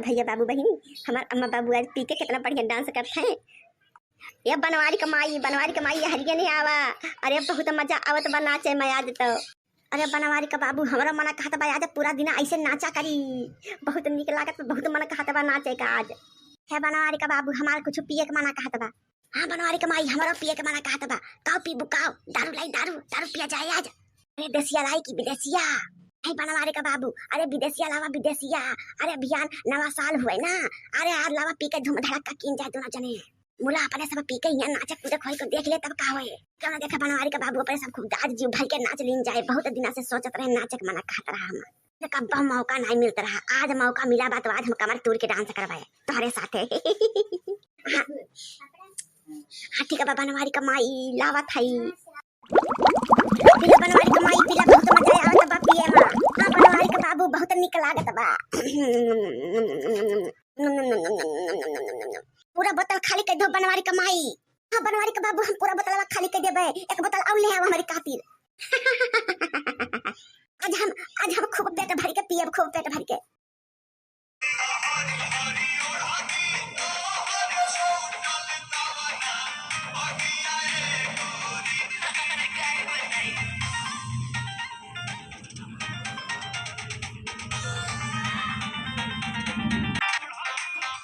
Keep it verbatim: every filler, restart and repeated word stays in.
भैया बाबू बहिनी, हमार अम्मा बाबू आज पी के कितना बढ़िया डांस करत हैं। ए बनवारी क माई, बनवारी क माई, हरिये नहीं आवा। अरे बहुत मजा आवत बा नाचे में आज तो। अरे बनवारी क बाबू, हमरा मना कहत बा आज पूरा दिन ऐसे नाचा करी। बहुत नीक लागत बा, बहुत मन कहत बा नाचे का आज। हे बनवारी क बाबू, हमार कुछ पिए के मना कहत बा। हाँ बनवारी क माई, हमरो पिए के मना कहत बा। काव पीबू काव? दारू लाई दारू, दारू पिया जाए आज। अरे देसिया लाई की विदेसिया? नहीं बनवारी क बाबू, अरे विदेसिया लावा विदेसिया। अरे अभियान नवा साल हुए ना, अरे आज लावा पी के धूम धड़क्का कीन जाए दोनों जने। मुला अपने सब पी के यहाँ नाचे कूदे खोई को देख ले तब का होए। क्यों ना देखे बनवारी क बाबू, अपने सब खूब दाज जीव भर के नाच लीन जाए, बहुत दिना से सोचत रहे नाचे के मना कहत रहा हम। कब्बो मौका नहीं मिलत रहा, आज मौका मिला बा तो आज हम कमर तूर के डांस करवाए तोहरे साथे। हाँ, हाँ ठीक बा बनवारी क माई, लावत हई। पिला बनवारी क माई, पिला, बहुत मजा आवत बा पिए में। हाँ बनवारी क बाबू, बहुत निक लागत बा। पूरा बोतल खाली कर दो बनवारी क माई। हाँ बनवारी क बाबू, हम पूरा बोतलवा खाली कर देबे, एक बोतल और ले आओ हमारी खातिर। आज हम, आज हम खूब पेट भर के पियब, खूब पेट भर के।